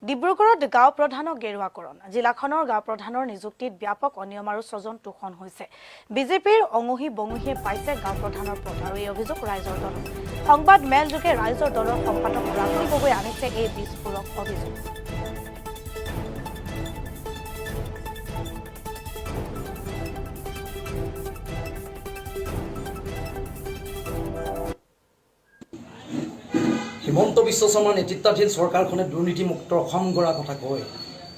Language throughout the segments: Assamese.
ডিব্ৰুগড়ত গাঁও প্ৰধানক গেৰুৱাকৰণ। জিলাখনৰ গাঁও প্ৰধানৰ নিযুক্তিত ব্যাপক অনিয়ম আৰু স্বজন তোষণ হৈছে। বিজেপিৰ অঙহী বঙহীয়ে পাইছে গাঁও প্ৰধানৰ পদ আৰু এই অভিযোগ ৰাইজৰ দলৰ। সংবাদ মেলযোগে ৰাইজৰ দলৰ সম্পাদক ৰাতুল গগৈ আনিছে এই বিস্ফোৰক অভিযোগ। হিমন্ত বিশ্ব শৰ্মাৰ নেতৃত্বাধীন চৰকাৰখনে দুৰ্নীতিমুক্ত অসম গঢ়াৰ কথা কয়,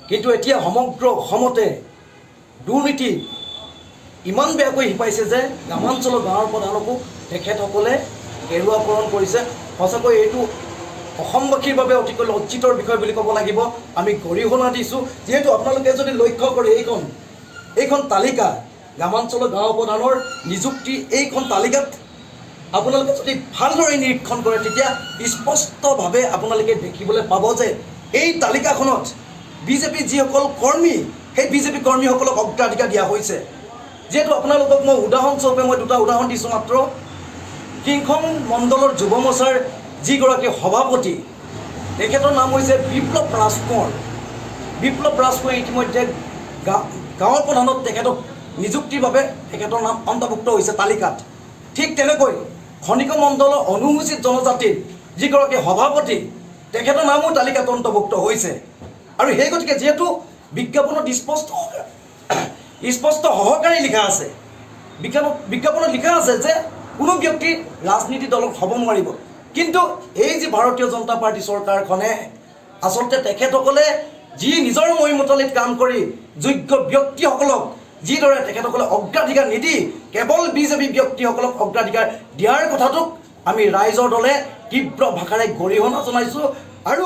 কিন্তু এতিয়া সমগ্ৰ অসমতে দুৰ্নীতি ইমান বেয়াকৈ শিপাইছে যে গ্ৰামাঞ্চলৰ গাঁৱৰ প্ৰধানকো তেখেতসকলে গেৰুৱাকৰণ কৰিছে। সঁচাকৈ এইটো অসমবাসীৰ বাবে অতিকৈ লজ্জিতৰ বিষয় বুলি ক'ব লাগিব। আমি গৰিহণা দিছোঁ, যিহেতু আপোনালোকে যদি লক্ষ্য কৰে এইখন তালিকা গ্ৰামাঞ্চলৰ গাঁও প্ৰধানৰ নিযুক্তি, এইখন তালিকাত আপোনালোকে যদি ভালদৰে নিৰীক্ষণ কৰে তেতিয়া স্পষ্টভাৱে আপোনালোকে দেখিবলৈ পাব যে এই তালিকাখনত বিজেপিৰ যিসকল কৰ্মী, সেই বিজেপি কৰ্মীসকলক অগ্ৰাধিকাৰ দিয়া হৈছে। যিহেতু আপোনালোকক মই উদাহৰণস্বৰূপে মই দুটা উদাহৰণ দিছোঁ মাত্ৰ। কিংখং মণ্ডলৰ যুৱ মৰ্চাৰ যিগৰাকী সভাপতি, তেখেতৰ নাম হৈছে বিপ্লৱ ৰাজকোঁৱৰ। বিপ্লৱ ৰাজকোঁৱৰে ইতিমধ্যে গাঁৱৰ প্ৰধানত তেখেতক নিযুক্তিৰ বাবে তেখেতৰ নাম অন্তৰ্ভুক্ত হৈছে তালিকাত। ঠিক তেনেকৈ খনিক মণ্ডলৰ অনুসূচীত জনজাতিৰ যিগৰাকী সভাপতি, তেখেতৰ নামো তালিকাত অন্তৰ্ভুক্ত হৈছে। আৰু সেই গতিকে যিহেতু বিজ্ঞাপনত স্পষ্ট সহকাৰে লিখা আছে, বিজ্ঞাপনত লিখা আছে যে কোনো ব্যক্তি ৰাজনীতি দলত হ'ব নোৱাৰিব, কিন্তু এই যি ভাৰতীয় জনতা পাৰ্টী চৰকাৰখনে আচলতে তেখেতসকলে যি নিজৰ মৈমতালিত কাম কৰি যোগ্য ব্যক্তিসকলক যিদৰে তেখেতসকলে অগ্ৰাধিকাৰ নিদি কেৱল বিজেপি ব্যক্তিসকলক অগ্ৰাধিকাৰ দিয়াৰ কথাটোক আমি ৰাইজৰ দলে তীব্ৰ ভাষাৰে গৰিহণা জনাইছোঁ। আৰু